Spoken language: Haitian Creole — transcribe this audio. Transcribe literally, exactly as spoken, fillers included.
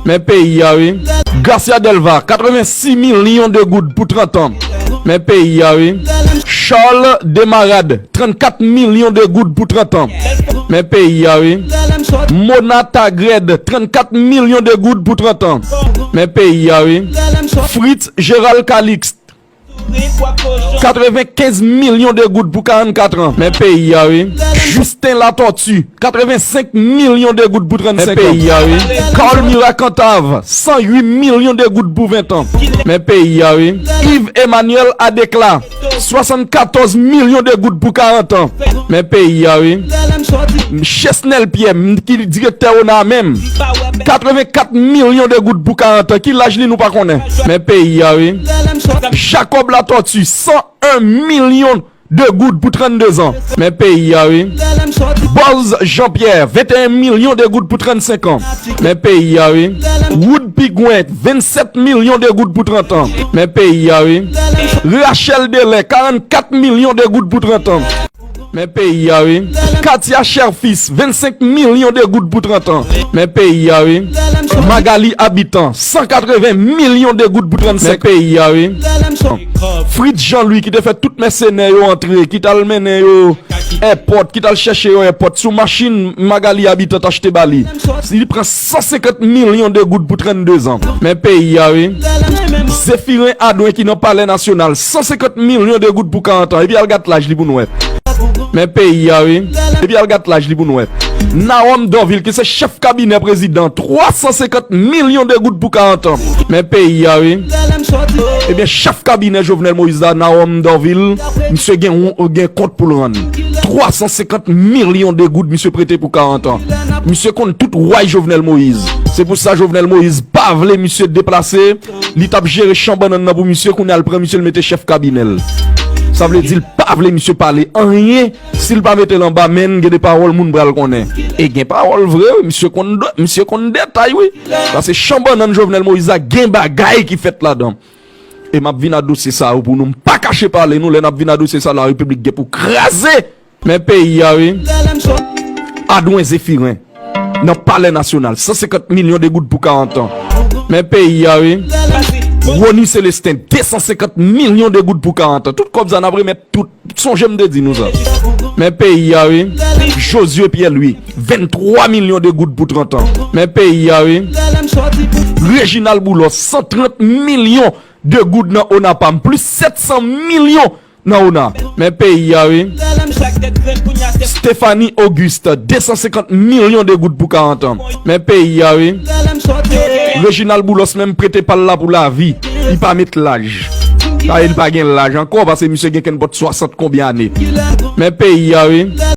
Men peyi a wi. Gracia Delva, katrevensis milyon de goud pou trant an. Men peyi a wi. Charles Demarade, trannkat milyon de goud pou trant an. Men peyi a wi. Mona Tagred, trannkat milyon de goud pou trant an. Men peyi a wi. Fritz Gérald Calixte, katrevenkenz milyon de goud pou karannkat an. Men peyi a wi. Justin Latortue, katrevensenk milyon de goud pou trannsenk an. Men peyi a wi. Carl Mira Cantave, san uit milyon de goud pou ven an. Men peyi a wi. Yves Emmanuel Adéclat, swasannkatòz milyon de goud pou karant an. Men peyi a wi. Chesnel Pierre, m- ki direktè ona a menm, katrevenkat milyon de goud pou karant an. Ki laj li nou pa konnen. Men peyi a wi. Jacob Latortue, san en milyon de goud pou trannde zan. Men peyi a wi. Bòz Jean Pierre, venteyen milyon de goud pou trannsenk an. Men peyi a wi. Wood Pigwen, vennsèt milyon de goud pou trant an. Men peyi a wi. Rachel Delè, karannkat milyon de goud pou trant an. Men peyi a wi. Katia Cherfils, vennsenk milyon de goud pou trant an. Men peyi a wi. Magali Habitant, san katreven milyon de goud pou trannsenk. Men peyi a wi. Fritz Jean Louis ki te fè tout mèsenè yo antre, ki t al mennen yo èpòt, ki t al chèche yo èpòt sou machin Magali Habitant achte ba li. Li pran san senkant milyon de goud pou trannde zan. Men peyi a wi. Zéphirin Adouin ki nan Palè Nasyonal, san senkant milyon de goud pou karant an. Epi al gad laj li pou nou wè. Men peyi a wi. Epi al gad laj li pou nou wè. Narom Dorvil ki se chèf kabinè prezidan, twa san senkant milyon de goud pou karant an. Men peyi a wi. Ebyen chèf kabinè Jovenel Moïse la, Narom Dorvil, misye gen, gen kont pou l rann. Twa san senkant milyon de goud misye prete pou karant an. Misye konn tout way Jovenel Moïse. Se pou sa Jovenel Moïse pa vle misye deplase. Li t ap jere chan bannann nan pou misye, kounye a l pran misye l mete chèf kabinè l. Sa vle di l pa vle misye pale anyen si l pa mete l anba men n. Gen de pawòl moun pral konnen. E gen pawòl vre wi, misye konn do- misye konn detay wi. Paske chan bannann Jovenel Moïse la gen bagay ki fèt ladan. E m ap vin a dosye sa yo pou nou. M pa kache pale nou, lè n ap vin a dosye sa, Larepiblik gen pou kraze. Men peyi a wi. Adwen Zefiren nan Palè Nasyonal, san senkant milyon de goud pou karant an. Men peyi a wi. Rony Célestin, de san senkant milyon de goud pou karant an. Tout kòb sa n ap remèt tout. Sonje m te di nou sa. Men peyi a wi. Josué Pierre Louis, venntwa milyon de goud pou trant an. Men peyi a wi. Reginald Boulos, san trant milyon de goud nan ONAPAM, plis sèt san milyon nan ona. Men peyi a wi. Stéphanie Auguste, de san senkant milyon de goud pou karant an. Men peyi a wi. Reginald Boulos menm prete pa l la pou lavi. Li pa met laj. Sa vle di li pa gen laj ankò, paske misye gen kenpòt swasant konbyen ane. Men peyi a wi.